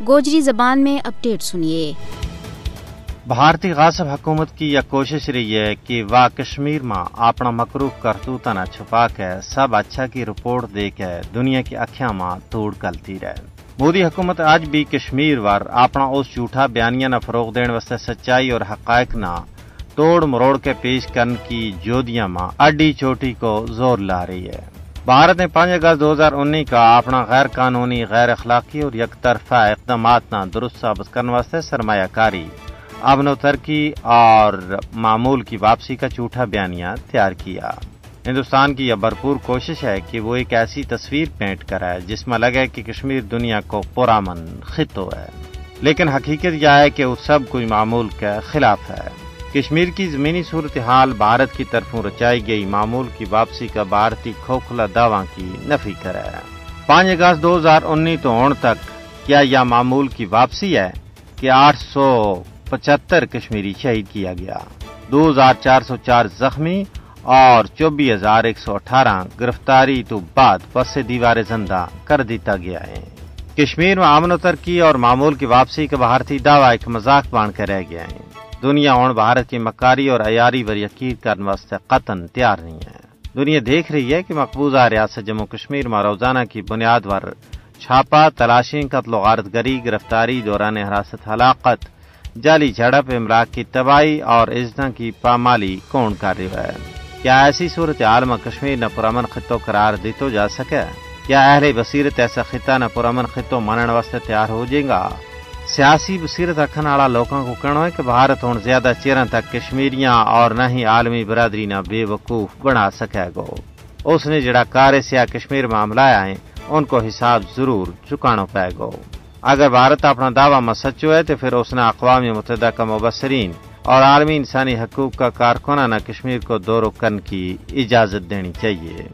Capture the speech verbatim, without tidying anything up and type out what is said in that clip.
گوجری زبان میں اپڈیٹ سنیے۔ بھارتی غاصب حکومت کی یہ کوشش رہی ہے کہ واہ کشمیر ما اپنا مقروف کرتوتاں نا چھپا کے سب اچھا کی رپورٹ دے کے دنیا کی اکھیاں ما توڑ کلتی رہے۔ مودی حکومت اج بھی کشمیر وار اپنا اس جھوٹا بیانیاں نا فروغ دین واسطے سچائی اور حقائق نا توڑ مروڑ کے پیش کرن کی جودیاں ما اڈی چوٹی کو زور لا رہی ہے۔ بھارت نے پانچ اگست دو ہزار انی کا اپنا غیر قانونی، غیر اخلاقی اور یک طرفہ اقدامات نا درست ثابت کرنے واسطے سرمایہ کاری، امن و ترقی اور معمول کی واپسی کا جھوٹا بیانیہ تیار کیا۔ ہندوستان کی یہ بھرپور کوشش ہے کہ وہ ایک ایسی تصویر پینٹ کرے جس ما لگے کہ کشمیر دنیا کو پرامن خطو ہے، لیکن حقیقت یہ ہے کہ وہ سب کچھ معمول کے خلاف ہے۔ کشمیر کی زمینی صورتحال بھارت کی طرفوں رچائی گئی معمول کی واپسی کا بھارتی کھوکھلا دعواں کی نفی کرے۔ پانچ اگست دو ہزار انی تو ہن تک کیا یا معمول کی واپسی ہے کہ آٹھ سو پچہتر کشمیری شہید کیا گیا، دو ہزار چار سو چار زخمی اور چوبیس ہزار ایک سو اٹھارہ گرفتاری تو بعد پس دیوار زندہ کر دیتا گیا ہے۔ کشمیر میں امن و ترقی اور معمول کی واپسی کا بھارتی دعویٰ ایک مذاق بان کے رہ گیا ہے۔ دنیا ہن بھارت کی مکاری اور عیاری پر یقین کرنے واسطے قطعا تیار نہیں ہے۔ دنیا دیکھ رہی ہے کہ مقبوضہ ریاست جموں کشمیر ما روزانہ کی بنیاد پر چھاپا تلاشیں، قتل و غارت گری، گرفتاری، دوران حراست ہلاکت، جعلی جھڑپ، املاک کی تباہی اور عزتاں کی پامالی کون کر رہی ہے؟ کیا ایسی صورتحال ما کشمیر نا پرامن خطو قرار دیتو جا سکے؟ کیا اہل بصیرت ایسا خطہ نا پرامن خطو منن واسطے تیار ہو جائیں گا؟ سیاسی بصیرت رکھن آڑا لوکاں کو کہنو ہے کہ بھارت ہن زیادہ چیراں تک کشمیریاں اور نہ ہی عالمی برادری نا بے وقوف بنا سکے گو۔ اس نے جڑا کارے سیا کشمیر معاملہ آئیں، ان کو حساب ضرور چکانو پائے گو۔ اگر بھارت اپنا دعویٰ ما سچو ہے تو پھر اس نا اقوام متحدہ کا مبصرین اور عالمی انسانی حقوق کا کارکناں نا کشمیر کو دورو کرن کی اجازت دینی چاہیے۔